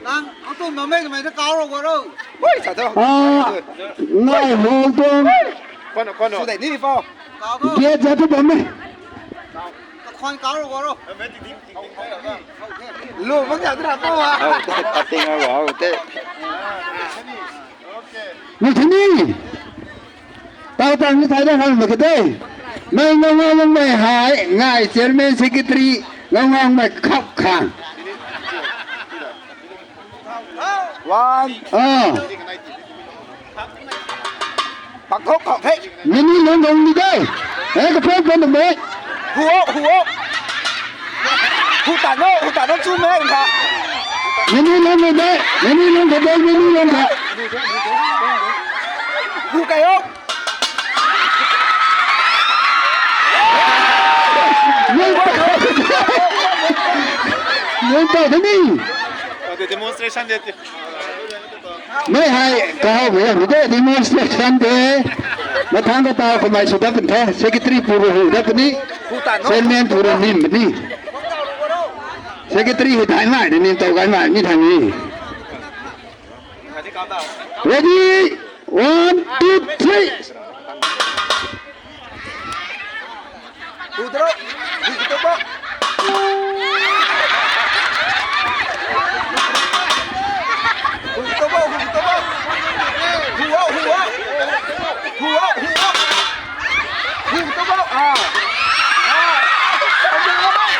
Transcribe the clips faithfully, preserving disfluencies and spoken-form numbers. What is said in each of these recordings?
Nang, ang tum bam e twmei ta kau ro, kau ro. Ui, sa tho. Ah, ngai hol tuang. Kono, kono. Su dei ni po. Kau tho. Gate za tu bam e. Kakhwan kau ro, kau ro. Lu bang ya tu na po ha. Au, te, pating au, au, te. Ni thini. Tau tang ni thai da hang mak ke de. Mei ngau ngau mei hai, ngai chairman secretary, ngau ngau mei khap khang. One. Ah. Pak thok khok the. Mini lung lung ni de. Eh, ka pen pen de. Huo, huo. Hu ta no, hu ta no chu me ka. Mini lung ni de. Mini lung de, mini lung de. Hu ka yo. Nunc tau tini. Demonstration de. Mei hai kahau mei hai de demonstration de. Mathang ka tau kamei sw dat pun the. Secretary pura hu dat puni. Chairman pura nim puni. Secretary hi dai mai de nim tau gai mai ni thang ni. Ready? One, two, three. Hu taro, hu katoba. Hu katoba, hu katoba. Hu o, hu o. Hu o, hu o. Hu katoba, ah. Ah.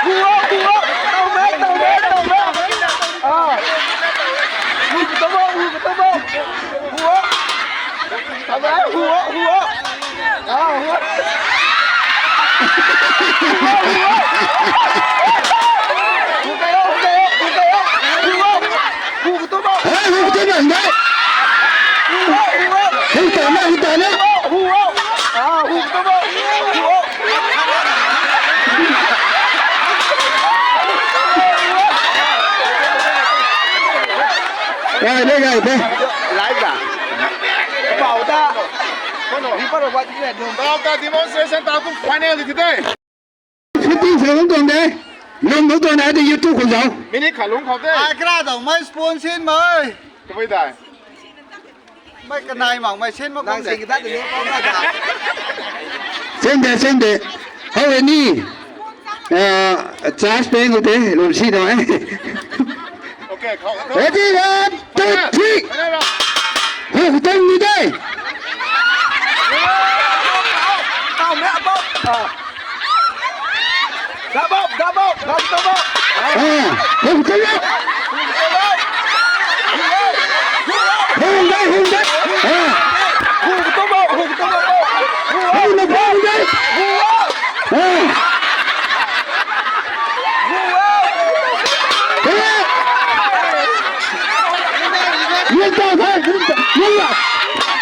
Hu o, hu o. Tau me, tau me, tau me. Ah. Hu katoba, hu katoba. Hu o. Tau me, hu o, hu o. Ah, hu o. Hu o, hu o. Hu kayo, hu kayo, hu kayo. Hu o. Hu katoba. Hey, hu katoba, hey. Hu o, hu o. Hu ta na, hu ta na. Hu o, hu o. Ah, hu katoba. Hu o. Gai de, gai de. Live da. Pau ta. Ni pa ro ba ti le dum. Tau ta demonstration ta tu final di de. Shooting sa lung tuang de. Lung lung tuang de, YouTube khou zauc. Minute khat lung khou de. Ai kra dau mai sponsor mai. Tabui dai. Mai kanai mak mai sen mak kong de. Nang sing dat de ni kong na da. Sen de, sen de. Hau e ni. Ah, charge peng u de, lum si no e. Okay, khou, khou. Ready, one, two, three. Ready, ready. Hu tang ni de. Tau me, tau. Ah. Gabok, gabok, gabok, gabok. Ah, hu tang ni. Hu tang ni. Hu tang ni. Ah. Hu tang ni, hu tang ni. Hu na bok ni. Ah. Hu. Hu. Hu tang ni, hu tang ni. Hu.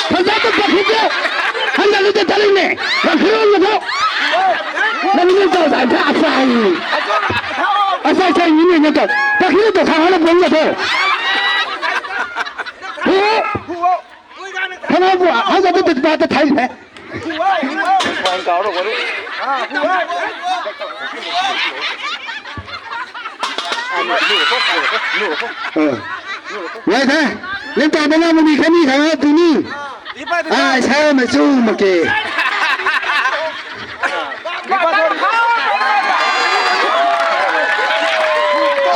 Hu tang ni, hu tang ni. Nang ni tau zai ta asai. Asai sai ni ni tau. Ta khi tau khang na bung na tau. Hu. Khang na bu, hau za tu tu ba ta thai ne. Ngai the. Lim tau bana mani khani khang tu ni. Ai sa mei chu mak ke.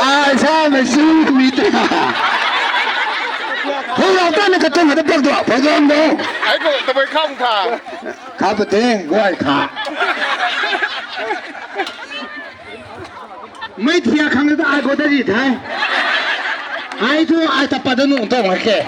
Ai sa mei chu mi ta. Hu rau ta na ka tang ha ta pak dua, program do. Ai ko ta bai kham kha. Kha pa te, guay kha. Mei thia khang ta ai ko ta ri thai. Ai thu ai ta pa da nung tong ke.